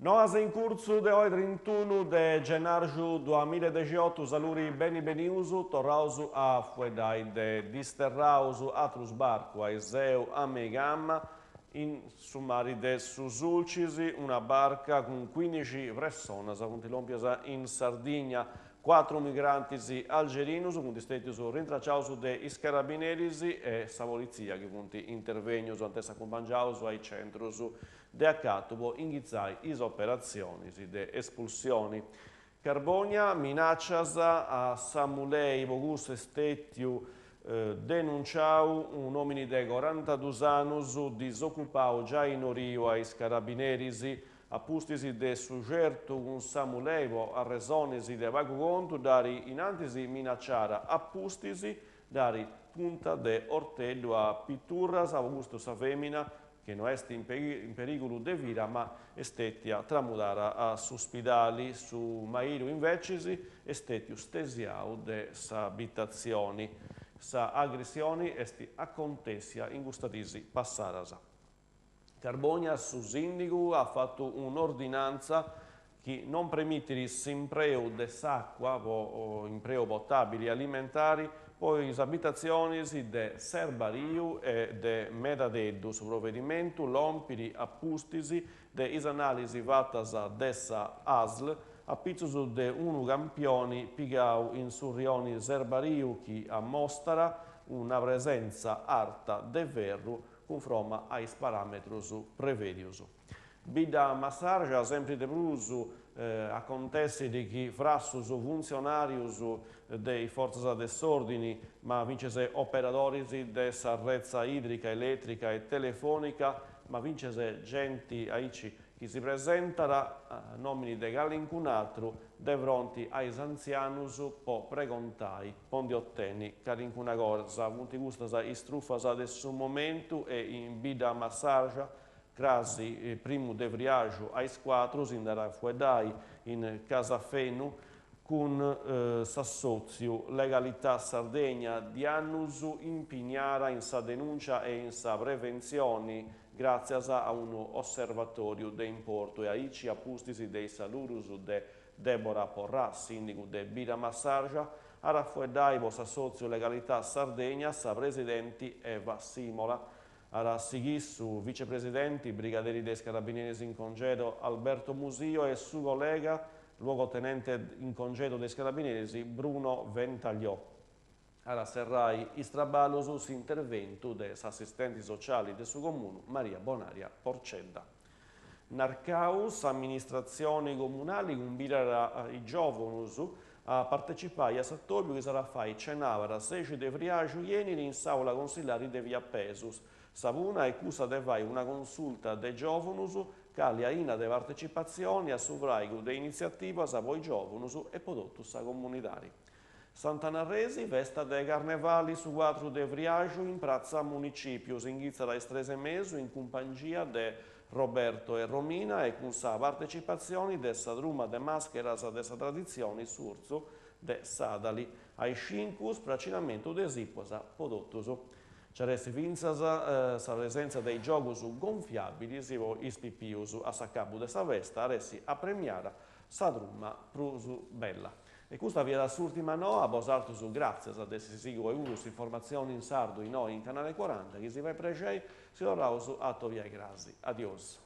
Noas in curtzu de oi trintunu de gennarxu duamilla e dexiotu saluri beni benius torraus a fueddai de disterraus atru sbarcu aiseu a meigama in su mari de su Sulcis una barca cun cuindixi pressonas funt lompias in Sardigna Cuatru migrantis algerinus funt stètius rintraciaus de is carabineris e sa politzia chi funt intervènnius ant essi acumpangiaus a is centrus de acatu po inghitzai is operatzionis de espulsioni. Carbònia, minàcias a sa mulei po cussu est stètiu denunciau un'òmini de corantadus annus disocupau giai noriu a is carabineris A pustis de su certu cun sa mulei po arresonis de pagu contu dd'at in antis minaciara a pustis dd'at punta de orteddu a piturras po custu sa femina chi no est in perigulu de vida ma est stetia tramudara a su spidali su maridu invecis est stetiu stesiau de s'abitatzioni sa agressioni est acontessia in custas dis passadas. Carbònia, su sìndigu at fatu un'ordinantza chi non premitit s'impreu de s'àcua po impreu potàbili e alimentari po is abitatzionis de Serbariu e de Medadeddu. Su provedimentu lompit a pustis de is anàlisi fatas de sa ASL a pitzus de unu campioni pigau in su rioni Serbariu chi ammostat una presentza arta de ferru cunfroma a is paràmetrus prevèdius. Bidda Massarxa sempri de prus acontessit chi frassus funtzionàrius de is fortzas de s'òrdini, ma fintzes operadoris de sa retza ìdrica, elètrica e telefònica, ma fintzes genti aici chi si presentat a nòmini de calincun'atru de fronti a is antzianus po pregontai po ndi otenni calincuna cosa. Funt custas is trufas de su momentu e in Bidda Massarxa crasi primu de friaxu a is cuatru si nd'at a fueddai in Casa Fenu cun s'assòtziu Legalità Sardegna di annus impignara in sa denùncia e in sa preventzioni gràtzias a unu osservatòriu de importu e aici a pustis de is saludus de Debora Porrà, sìndigu de Bidda Massarxa, at a fueddai po s'assòtziu Legalità Sardegna sa presidenti Eva Simola. At a sighì su vicepresidenti, brigaderi de is Carabineris in congedo Alberto Musio e su collega, luogotenente in congedo de is Carabineris Bruno Ventagliò. At a serrai is traballus s'interventu de s'assistenti sociali de su Comunu Maria Bonaria Porcedda. Narcau, s'amministratzioni comunali cumbidat is giòvunus a partecipai a s'atòbiu chi s'at a fai cenàbara sexi de friaxu chi 'enit in s'àula consillari de via Pesus. Sa punna est cussa de fai una consulta de giòvunus cali aina de partecipatzioni a su fràigu de initziativas po is giòvunus e po totu sa comunidadi. Sant'Anna Arresi, festa de Carnevali su cuatru de friaxu in pratza Municìpiu, s'inghitzat a is tres e mesu in cumpangia de Roberto e Romina e cun sa partecipatzioni de sa truma de màscheras de sa traditzioni S'Urtzu de Sàdali. A is cincu, spracinamentu de sipuas po totus. Nci at essi fintzas sa presèntzia de is giogus gonfiàbilis po is pipius. A s'acabu de sa festa at essi apremiada sa truma prus bella. E custa fiat s'ùrtima noa, a bosàrtrus gràtzias de essi sighiu poi puru s'informatzioni in sardu innoi in Canale Cuaranta, chi si fait prexei, si torraus a atobiai crasi. Adiosu.